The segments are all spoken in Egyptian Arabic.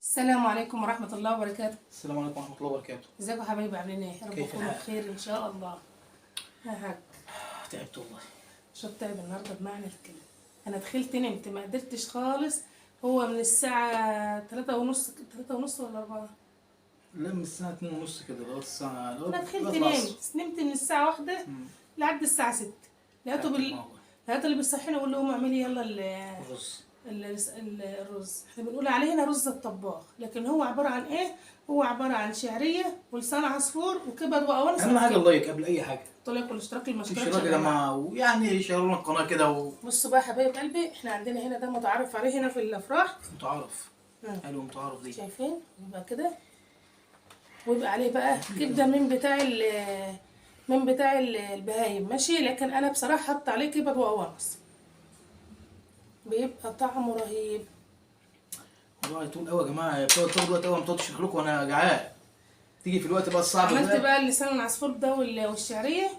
السلام عليكم ورحمة الله وبركاته. السلام عليكم ورحمة الله وبركاته. ازيكم يا حبايبي، عاملين ايه؟ يا رب كيف تكونوا الحال؟ بخير ان شاء الله. يا حاج تعبت والله. شو تعب النهارده بمعنى الكلمة. انا دخلت نمت ما قدرتش خالص. هو من الساعة 3:30، 3:30 ولا 4؟ لا، من الساعة 2:30 كده لغاية الساعة انا دخلت لغاية العصر. نمت من الساعة 1 لحد الساعة 6. لقيته تعبت والله. لقيته اللي بيصحيني اقول له قوم اعملي يلا الرز. الرز. احنا بنقول عليه هنا رز الطباخ، لكن هو عبارة عن ايه؟ هو عبارة عن شعرية ولسان عصفور وكبد وقوانص. أهم حاجة ال like قبل أي حاجة. طلع الاشتراك المشترك الاشتراك يا جماعة، ويعني شيرونا القناة كده. بصوا بقى يا حبايب قلبي، احنا عندنا هنا ده متعارف عليه هنا في الافراح. ومتعارف. حلو متعارف دي. شايفين؟ يبقى كده، ويبقى عليه بقى كبده من بتاع البهايم، ماشي. لكن انا بصراحة حاطه عليه كبد وقوانص، بيبقى طعمه رهيب. والله طول قوي يا جماعة، بتقعد تاخد وقت قوي، ما بتقعد تشرح لكم وأنا جعان. تيجي في الوقت بقى الصعب. عملت بقى اللسان العصفور ده والشعريه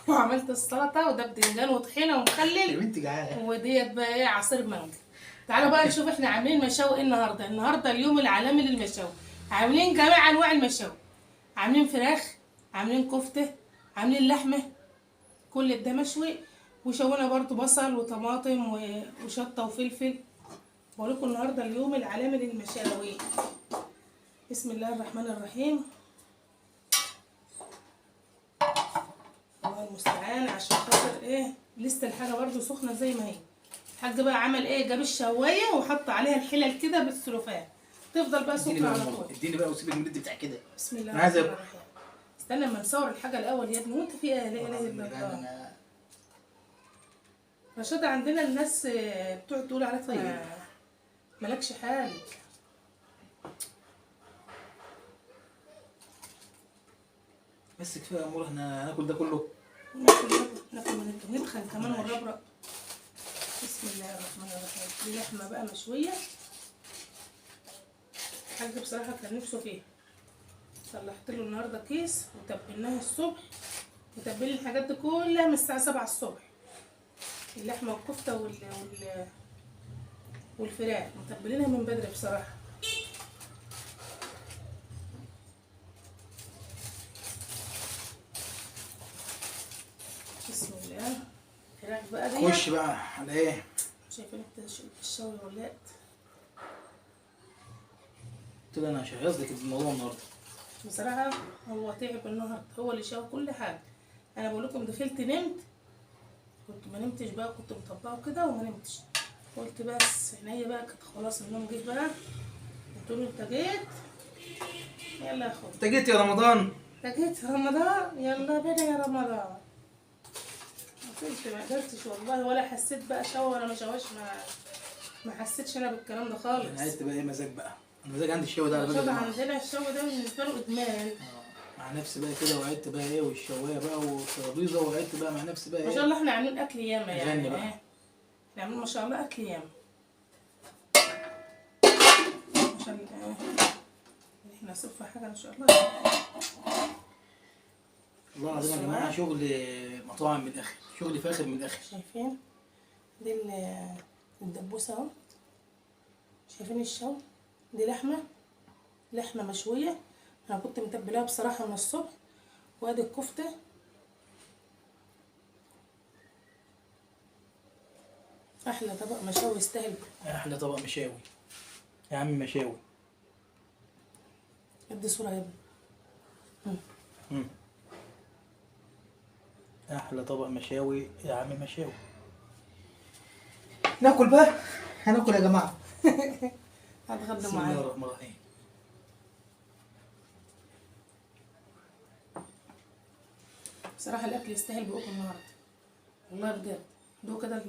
وعملت السلطة، وده بدنجان وطحينه يا ومخلل، بنتي جعان. وديت بقى ايه عصير مانجا. تعالوا بقى نشوف احنا عاملين مشاوي ايه النهارده. النهارده اليوم العالمي للمشاوي، عاملين جميع انواع المشاوي. عاملين فراخ، عاملين كفته، عاملين لحمه، كل ده مشوي. وشوينا برضو بصل وطماطم وشطه وفلفل. بقول لكم النهارده اليوم العالمي للمشاوي. بسم الله الرحمن الرحيم، الله المستعان. عشان خاطر ايه لسه الحاجة برضو سخنة زي ما هي. الحاج بقى عمل ايه؟ جاب الشوايه وحط عليها الحلل كده بالسلوفان، تفضل بقى اديني سخنة بقى على طول. اديني بقى وسيبك من الد بتاع كده. بسم الله أنا عايز الرحمن آكل. الرحيم. استنى اما نصور الحاجة الاول يا ابني. وانت في ايه؟ لا اله الا الله. رشاد عندنا الناس بتقعد تقول عليك طيب. مالكش حال. بس كفاية يا امور، احنا هناكل ده كله. ناكل ندخن كمان ونربرق. بسم الله الرحمن الرحيم. دي لحمه بقى مشوية، الحاج بصراحة كان نفسه فيها. صلحت له النهارده كيس وتبلناها الصبح، وتبلي الحاجات دي كلها من الساعة 7 الصبح. اللحمة والكفته والفراخ متبلينها من بدري بصراحة. بسم الله. الفراخ بقى دي خش بقى على ايه؟ شايفين الشوي والولاء. قلت له انا هشهيص لك الموضوع النهارده. بصراحة هو تعب النهارده، هو اللي شاف كل حاجة. انا بقول لكم دخلت نمت، كنت ما نمتش بقى، كنت مطبقه كده وما نمتش. قلت بس عينيا بقى كانت خلاص النوم جه بقى. قلت له انت جيت، يلا يا اخويا. انت جيت يا رمضان، انت جيت يا رمضان، يلا بينا يا رمضان. قلت ما قدرتش والله، ولا حسيت بقى شوى ولا ما شواش، ما حسيتش انا بالكلام ده خالص. انا عايز تبقى ايه مزاج بقى؟ المزاج عندي الشوي ده على فكرة. عندنا الشوي ده بالنسبة له ادمان. مع نفسي بقى كده، وقعدت بقى ايه والشوايه بقى والترابيزه، وقعدت بقى مع نفسي بقى ايه. ما شاء الله احنا عاملين اكل ياما يعني. بقى. احنا عاملين ما شاء الله اكل ياما. عشان احنا صف حاجة ان شاء الله. والله العظيم يا جماعة شغل مطاعم من الاخر، شغل فاخر من الاخر. شايفين دي الدبوسه اهو، شايفين الشوي؟ دي لحمه مشوية، انا كنت متبلاها بصراحة من الصبح. وادي الكفتة، احلى طبق مشاوي يستاهل. احلى طبق مشاوي يا عم، مشاوي. ادي صوره يا ابني. احلى طبق مشاوي يا عم، مشاوي. ناكل بقى، هناكل يا جماعة. هتغدوا بسم الله معانا. الرحمن الرحيم. بصراحة الاكل يستاهل بقكم النهارده والله بجد. دوقوا كده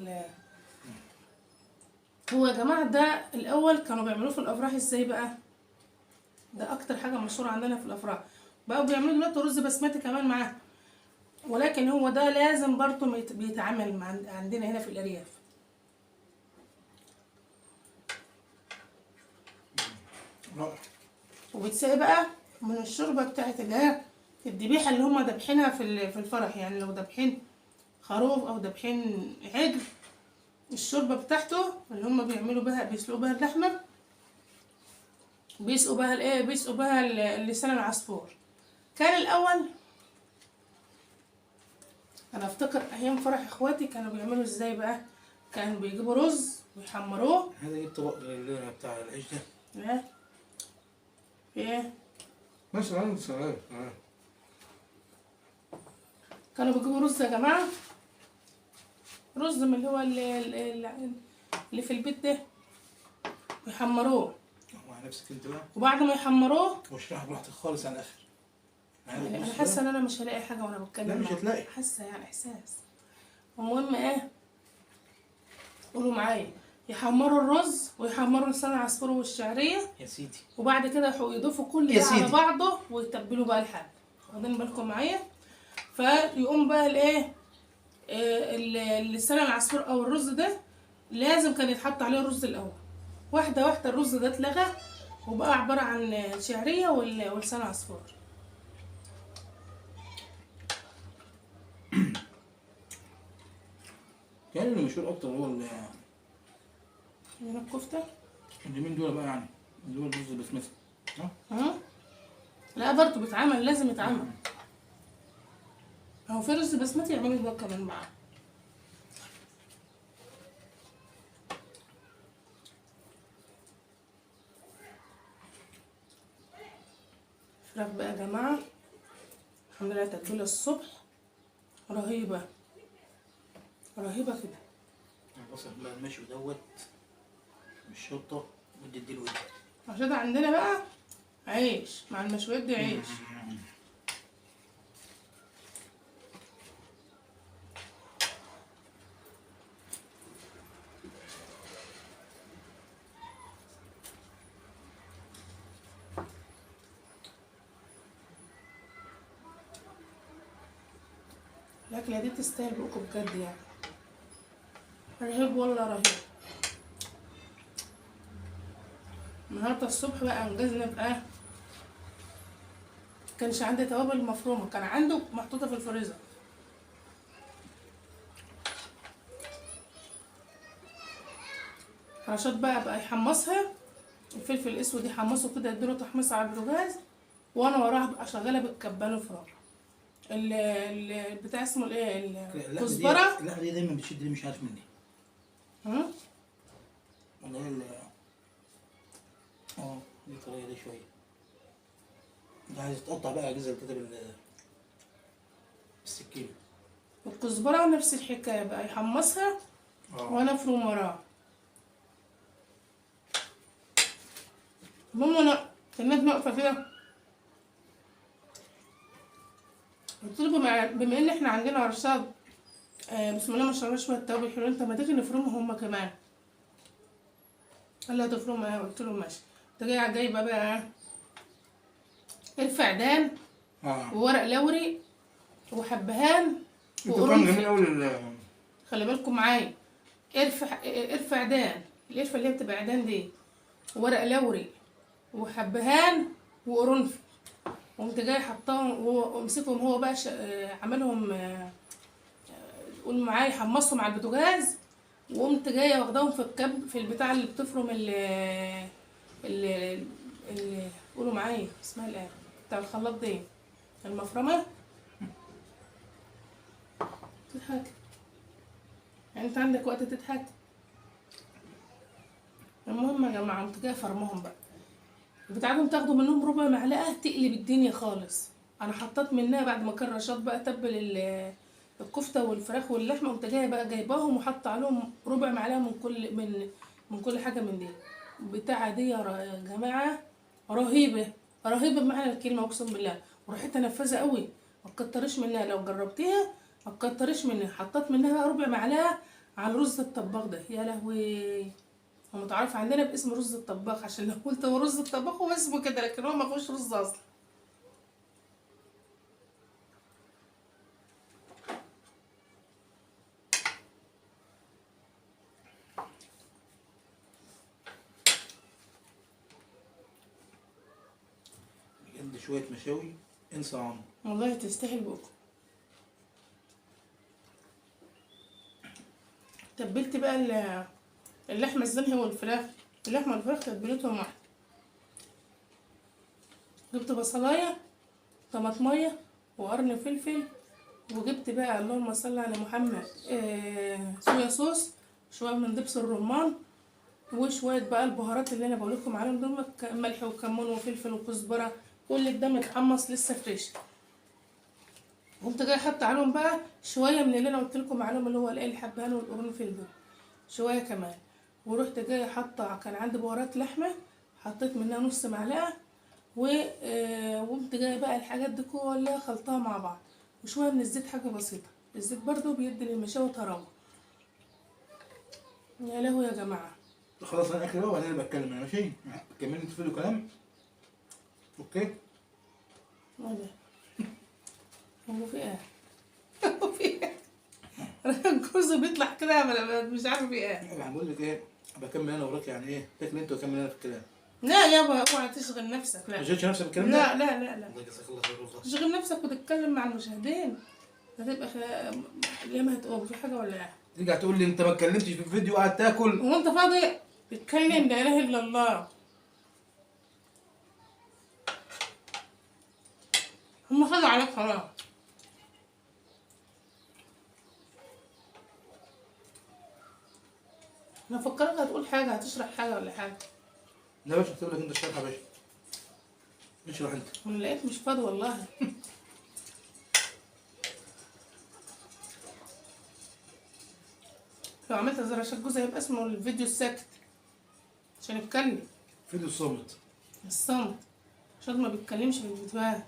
هو يا جماعة ده الاول كانوا بيعملوه في الافراح ازاي بقى؟ ده اكتر حاجة مشهورة عندنا في الافراح. بقوا بيعملوا دلوقتي رز بسمتي كمان معاه، ولكن هو ده لازم برضه بيتعمل عندنا هنا في الارياف. وبتسقي بقى من الشوربة بتاعت اللي هي الذبيحة اللي هم دابحينها في الفرح. يعني لو دابحين خروف او دابحين عجل، الشوربة بتاعته اللي هم بيعملوا بها، بيسلقوا بها اللحمة، بيسقوا بها الايه، بيسقوا بها اللسان العصفور. كان الاول انا افتكر ايام فرح اخواتي كانوا بيعملوا ازاي بقى، كانوا بيجيبوا رز ويحمروه. هذا ايه الطبق اللي بتاع العيش ده؟ ايه في ايه؟ مثلا سلام. كانوا بيجيبوا رز يا جماعة، رز من اللي هو اللي في البيت ده، ويحمروه. مع نفسك انت بقى. وبعد ما يحمروه واشرحها براحتك خالص على الاخر. انا حاسه ان انا مش هلاقي حاجة وانا بتكلم. لا مش هتلاقي، حاسه يعني احساس. المهم ايه، قولوا معايا، يحمروا الرز ويحمروا لسان العصفور والشعريه يا سيدي، وبعد كده يضيفوا كل ده على بعضه ويتبلوا بقى الحاجة. واخدين بالكم معايا؟ فيقوم بقى الايه، اللسان العصفور او الرز ده لازم كان يتحط عليه الرز الاول. واحدة واحدة الرز ده اتلغى وبقى عبارة عن شعرية ولسان عصفور. كان اللي مشهور اكتر هو من الكفتة اليومين دول بقى، يعني اللي هو الرز البسمتي. ها لا برضه بيتعمل، لازم يتعمل. هو في رز بسمتي يعملوا ده كمان معاه. فراخ بقى يا جماعة الحمد لله تتبيله الصبح رهيبة رهيبة كده. البصل بقى المشوي دوت بالشطه ودي الدلو ده. عشان ده عندنا بقى عيش مع المشويات دي، عيش. الأكلة دي تستاهل بقكم بجد يعني، رهيب والله رهيب. النهارده الصبح بقى انجزنا بقى، كانش عندي توابل مفرومه، كان عنده محطوطة في الفريزر. رشاد بقى يحمصها، الفلفل الاسود يحمصه كده، يديله تحميصه على البوتاجاز، وانا وراها بقى شغالة بالكبان وفرار بتاع اسمه الايه، الكزبره. اللحمة دي دايما بتشد لي، مش عارف مني. ولا هي دي طرية دي شوية، ده عايز تقطع بقى اجزاء كده بالسكينة. الكزبره نفس الحكاية بقى، يحمصها وانا افرم وراها. المهم انا كانت واقفة كده، قلت له بما ان احنا عندنا رشاد بسم الله ما شاء الله شوية توابل حلوين، طب ما تيجي نفرمهم هما كمان. قال لي هتفرمها؟ قلت له ماشي. قمت جايبه بقى قرفه عدان وورق لوري وحبهان وقرنفل. خلي بالكم معايا، قرفه عدان، القرفه اللي هي بتبقى عدان دي، وورق لوري وحبهان وقرنفل. وقمت جاي حطاهم وامسكهم هو بقى عملهم، قول معايا، حمصهم على البوتاجاز. وقمت جاية واخداهم في الكب في البتاع اللي بتفرم ال ال قولوا معايا اسمها الايه بتاع الخلاط دي، المفرمه. تضحك يعني، انت عندك وقت تضحك؟ المهم يا جماعة قمت جاية فرمهم بقى، بتاعتهم تاخدوا منهم ربع معلقه تقلب الدنيا خالص. انا حطيت منها بعد ما كان رشاد بقى تبل الكفتة والفراخ واللحمة، قمت جاية بقى جايباهم وحاطه عليهم ربع معلقه من كل من كل حاجة من دي. بتاعه دي يا جماعة رهيبة رهيبة بمعنى الكلمة اقسم بالله، وريحتها نفاذه قوي، ما تكتريش منها. لو جربتيها ما تكتريش منها. حطيت منها ربع معلقه على رز الطباخ ده، يا لهوي. هو متعرف عندنا باسم رز الطباخ، عشان لو قلت هو رز الطباخ هو اسمه كده، لكن هو ما فيهوش رز اصلا. بجد شوية مشاوي انسى عنه والله، تستاهل بقكم. تبلت بقى اللحمة الزنهي والفراخ، اللحمة والفراخ تتبيلتهم واحدة. جبت بصلايه، طماطميه، وقرن فلفل، وجبت بقى اللهم صل على محمد صويا صوص، شوية من دبس الرمان، وشوية بقى البهارات اللي انا بقول لكم عليهم دول، ملح وكمون وفلفل وكزبره، كل ده متحمص لسه fresh. قمت جاية حاطه عليهم بقى شوية من اللي انا قلت لكم عليهم، اللي هو الايه الحبهان والقرنفل دول، شوية كمان. ورحت جاية حاطه، كان عندي بهارات لحمه حطيت منها نص معلقه، وقمت جاية بقى الحاجات دي كلها خلطها مع بعض، وشوية من الزيت، حاجة بسيطة. الزيت برضو بيدي للمشاوي طراوه. يا لهوي يا جماعة. خلاص انا اكل بقى وبعدين انا بتكلم انا، ماشي؟ كملي انت فيديو كلام. okay؟ ايه ده؟ هو في ايه؟ هو في ايه؟ الجوز بيطلع كده مش عارف ايه. انا بقول لك ايه، بكمل انا وراك يعني ايه، تاكل انت واكمل انا في الكلام. لا يابا اوعى تشغل نفسك. لا ما تشغلش نفسك بالكلام ده. لا لا لا لا، الله يجزاك الله خير والله. تشغل نفسك وتتكلم مع المشاهدين هتبقى ليه ما هتقوم في حاجة ولا ايه؟ ترجع تقول لي انت ما اتكلمتش في الفيديو قاعد تاكل. هو انت فاضي تتكلم؟ لا اله الا الله. هم خدوا عليك خلاص. انا فكرت هتقول حاجة، هتشرح حاجة ولا حاجة. لا يا باشا، هسيب لك انت الشرح يا باشا، اشرح انت. انا لقيت مش فاضي والله. لو عملت زراشات جوز هيبقى اسمه الفيديو الساكت، عشان اتكلم. فيديو الصامت. الصمت، عشان ما بيتكلمش في الفيديوهات،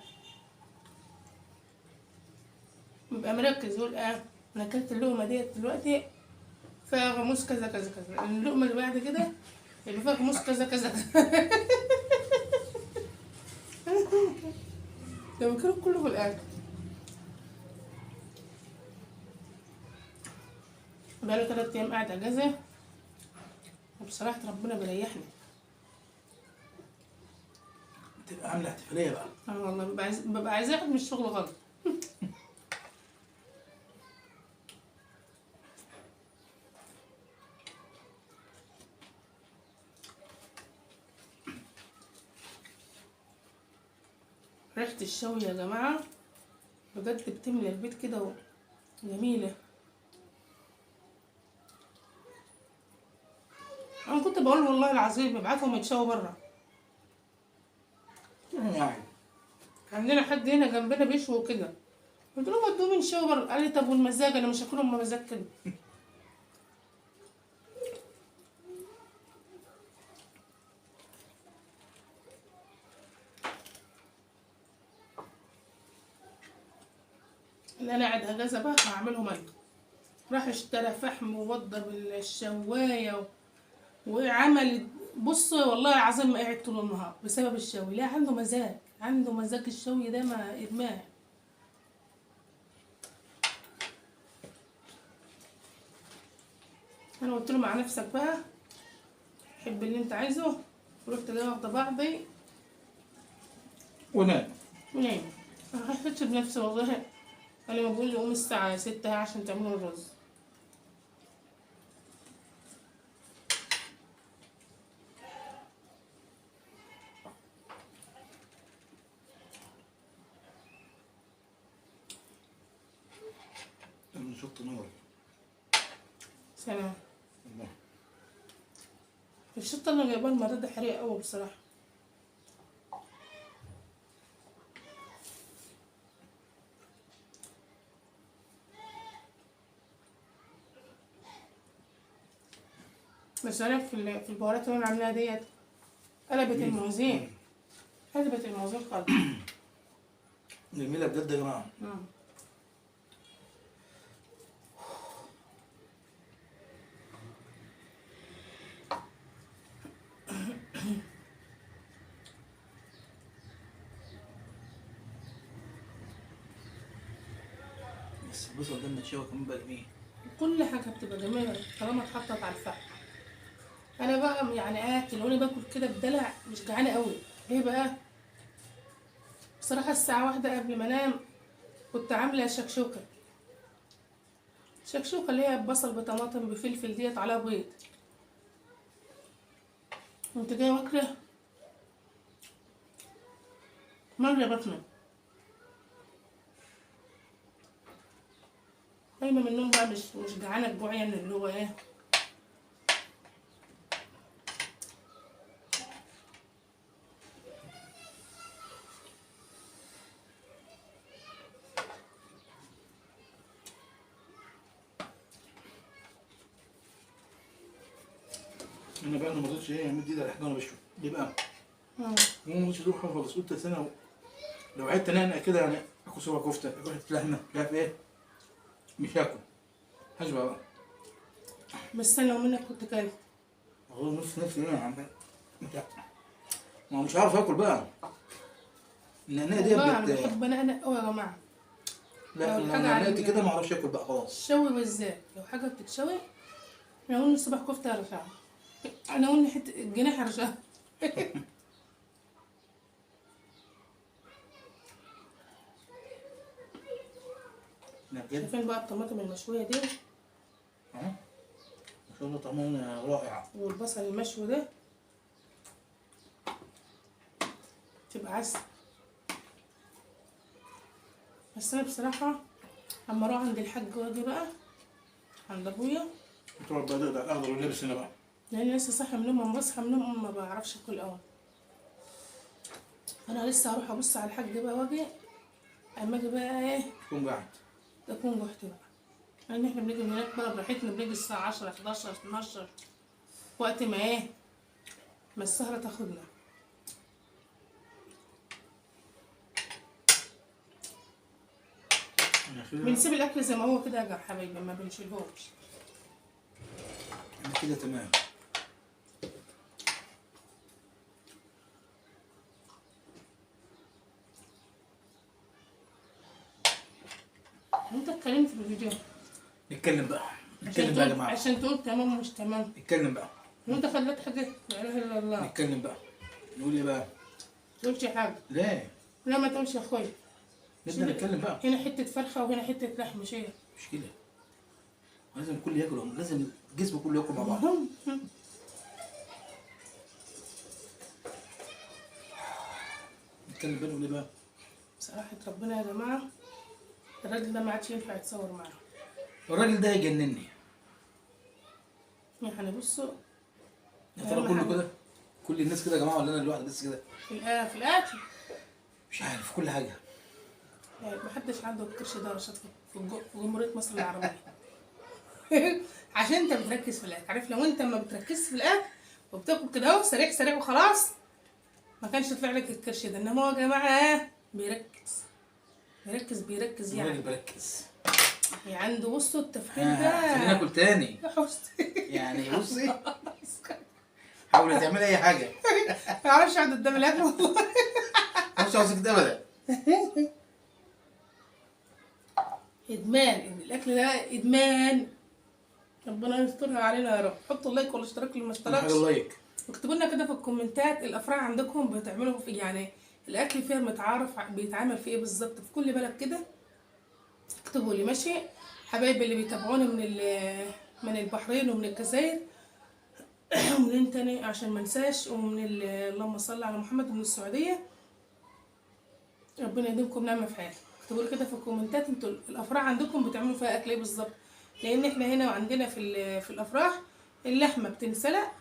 بيبقى مركز يقول انا اكلت اللقمة ديت دلوقتي فيها غموس كذا كذا كذا، اللقمة اللي بعد كده اللي فيها غموس كذا كذا كذا. ده بياكلوا كله في الاكل. بقاله 3 ايام قاعد اجازه، وبصراحة ربنا بيريحني. تبقى عامله احتفالية بقى. والله ببقى عايزه اخد من الشغل غلط. ريحة الشوي يا جماعة بجد بتملى البيت كده، جميلة. أنا كنت بقول والله العظيم ابعتهم يتشووا بره. يعني عندنا حد هنا جنبنا بيشووا كده، قلت لهم ودوهم يتشووا بره، قال لي طب والمزاج، أنا مش هاكلهم بمزاج كده. اللي انا قاعد اجازه بقى هعملهم انا. راح اشترى فحم ووضب الشوايه وعمل، بص والله العظيم ما قاعد طول النهار بسبب الشوي. لا عنده مزاج، عنده مزاج الشوي ده ما ادمان. انا قلت له مع نفسك بقى، حب اللي انت عايزه. ورحت جاية واخده بعضي ونام ونام. ما حسيتش بنفسي والله. انا ما بقول لي قوم الساعة 6 عشان تعملوا الرز. انا شفت نور. سلام. الله. الشطة اللي جايباها المرة دي حريقة قوي بصراحة. بس انا في البهارات اللي انا عاملاها ديت قلبت الموازين، قلبت الموازين خالص. جميلة بجد يا جماعة. بس البصل ده متشوي كمان بقى جميل. كل حاجة بتبقى جميلة طالما اتحطت على الفحم. انا بقى يعني اكل وانا باكل كده بدلع، مش جعانة قوي. ليه بقى؟ بصراحة الساعة 1 قبل ما انام كنت عامله شكشوكه، شكشوكه اللي هي بصل بطماطم بفلفل ديت عليها بيض. كنت جاية واكله، مالية بطني. قايمة من النوم بقى مش جعانة الجوع يعني اللي هو ايه. انا بقى ما رضيتش ايه امد ايدي على حاجة وانا بشوي. ليه بقى؟ ما رضيتش ادوق حاجة خالص. قلت انا لو عدت نقنق كده يعني اكل صباع كفته، اكل حتة لحمه، مش عارف ايه، مش هاكل، هشبع بقى. بس انا لو منك كنت كلت. والله نص نفسي انا عم ما مش عارف اكل بقى. النقنقه دي والله انا بحب انقنق قوي يا جماعة. لا لو نقنقت كده ما اعرفش اكل بقى خلاص. الشوي بالذات لو حاجة بتتشوي. انا قلنا الصبح كفته يا رشا، انا قلنا حتة الجناح يا رشا. شايفين بقى الطماطم المشويه دي؟ ما شاء الله طعمها رائع. والبصل المشوي ده تبقى عسل. بس انا بصراحة اما اروح عند الحاج واجي بقى عند ابويا تقعد بقى تقطع الاخضر واليابس هنا بقى، لان لسه صاحية من النوم. بصحى من النوم ما بعرفش اكل قوي. انا لسه هروح ابص على الحاج بقى واجي، اما اجي بقى ايه تكون جعت، اكون جعت بقى. لان احنا بنيجي من هناك بقى براحتنا، بنيجي الساعة 10 11 12 وقت ما ايه ما السهرة تاخدنا. بنسيب الاكل زي ما هو كده يا حبايبي، ما بنشيلهوش. انا كده تمام. انت اتكلمت في الفيديو. نتكلم بقى، نتكلم بقى يا جماعة، عشان تقول تمام مش تمام. نتكلم بقى. وانت خليت حاجة لا اله الا الله. نتكلم بقى، نقول ايه بقى؟ ما تقولش حاجة. ليه؟ لا ما تقولش يا اخويا. نبدا نتكلم بقى. هنا حتة فرخة وهنا حتة لحم. شيء مشكلة، لازم الكل ياكل، لازم الجسم كله ياكل مع بعض. نتكلم بقى نقول ايه بقى؟ بصراحة ربنا يا جماعة الراجل ده ما عادش ينفع يتصور معاه. الراجل ده يجنني. يعني بصوا يا ترى كله كده؟ كل الناس كده يا جماعة ولا انا لوحدي بس كده؟ في الاكل مش عارف كل حاجة. يعني محدش عنده الكرش ده رشاد في جمهورية مصر العربية. عشان انت بتركز في الاكل، عارف لو انت ما بتركزش في الاكل وبتاكل كده اهو سريع سريع وخلاص ما كانش طلع لك الكرش ده. انما هو يا جماعة بيركز بيركز بيركز، يعني بيركز يعني عنده بصوا التفكير ده. خلينا ناكل تاني يعني. بصي حاولي تعملي اي حاجة. ما اعرفش اقعد قدام الاكل والله. ما اعرفش اقعد ابدا. ادمان الاكل ده، ادمان. ربنا يسترها علينا يا رب. حطوا like والاشتراك اللي ما اشتركش، like. واكتبوا لنا كده في الكومنتات الافراح عندكم بتعملوا في يعني الاكل فيها متعارف بيتعمل في ايه بالظبط في كل بلد كده. اكتبوا لي ماشي حبايبي اللي بيتابعونا من البحرين ومن الجزائر ومنين تاني عشان ما انساش، ومن اللهم صل على محمد، ومن السعودية. ربنا يديمكم نعمه في حياتكم. اكتبوا لي كده في الكومنتات انتوا الافراح عندكم بتعملوا فيها اكل ايه بالظبط، لان احنا هنا وعندنا في الافراح اللحمة بتنسلق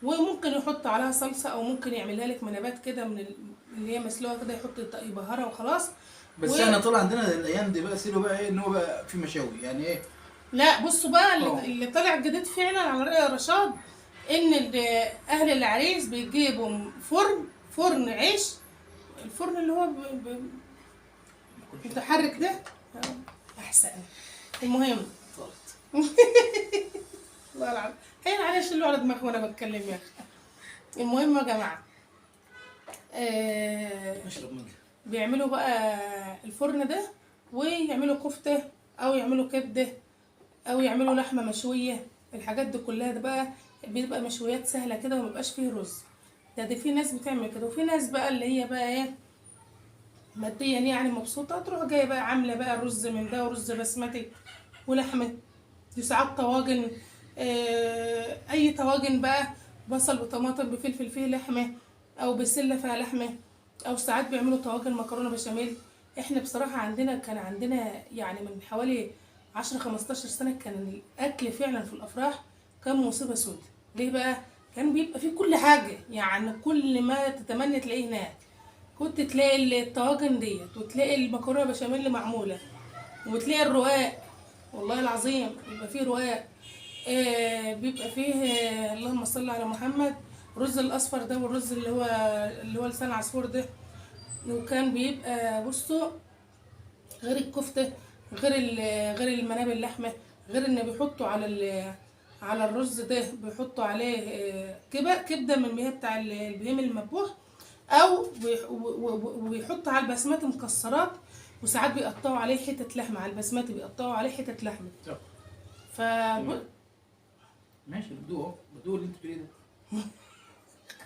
وممكن يحط عليها صلصه، او ممكن يعملها لك منابات كده من اللي هي مسلوقة كده، يحط يبهرها وخلاص. بس احنا طلع عندنا الايام دي بقى سيرو بقى ايه ان هو بقى في مشاوي يعني ايه. لا بصوا بقى اللي طلع جديد فعلا على رأي رشاد ان اهل العريس بيجيبوا فرن عيش، الفرن اللي هو متحرك ده احسن. المهم الله العظيم هين عليا شيلوا على دماغي وانا بتكلم يا اخي. المهم يا جماعة بيعملوا بقى الفرن ده ويعملوا كفته او يعملوا كبده او يعملوا لحمه مشوية. الحاجات دي كلها ده بقى بيبقى مشويات سهلة كده ومبقاش فيه رز. ده في ناس بتعمل كده، وفي ناس بقى اللي هي بقى ايه ماديا يعني مبسوطة تروح جاية بقى عامله بقى رز من ده ورز بسمتي ولحمه، دي ساعات طواجن، اي طواجن بقى، بصل وطماطم بفلفل فيه لحمه او بسلة فيها لحمه. او ساعات بيعملوا طواجن مكرونه بشاميل. احنا بصراحة عندنا كان عندنا يعني من حوالي 10 15 سنة كان الاكل فعلا في الافراح كان مصيبة سود. ليه بقى؟ كان بيبقى فيه كل حاجة، يعني كل ما تتمنى تلاقيه هناك. كنت تلاقي الطواجن ديت، وتلاقي المكرونه بشاميل معمولة، وتلاقي الرقاق، والله العظيم بيبقى فيه رقاق، بيبقى فيه اللهم صل على محمد، الرز الاصفر ده، والرز اللي هو لسان عصفور ده. وكان بيبقى بصوا غير الكفتة، غير غير المنابل اللحمة، غير ان بيحطوا على على الرز ده بيحطوا عليه كبده من هي بتاع البهيم المذبوح، او وبيحطوا على البسمتي مكسرات، وساعات بيقطعوا عليه حتت لحمه على البسمتي، بيقطعوا عليه حتت لحمه. ف ماشي، بدوق اهو، بدوق اللي انت بتقوليه ده.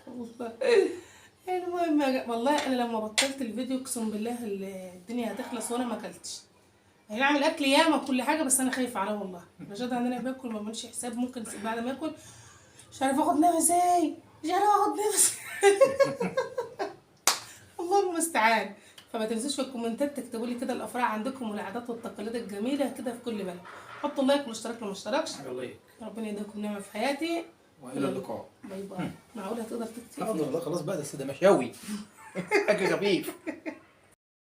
والله المهم والله انا لما بطلت الفيديو اقسم بالله الدنيا هتخلص وانا ما اكلتش. هنعمل اكل ياما كل حاجة، بس انا خايفة عليه والله. رشاد عندنا بياكل ما بعملش حساب، ممكن بعد ما اكل مش عارف اخد نفسي، مش عارف اخد نفسي. الله المستعان. فما تنسوش في الكومنتات تكتبوا لي كده الافراح عندكم والعادات والتقاليد الجميلة كده في كل بلد. حطوا like والاشتراك لو ما اشتركش. ربنا يديكم نعمه في حياتي، والى اللقاء. bye bye. معقولة هتقدر تكتب؟ لا والله خلاص بقى، ده مشاوي اكل خفيف.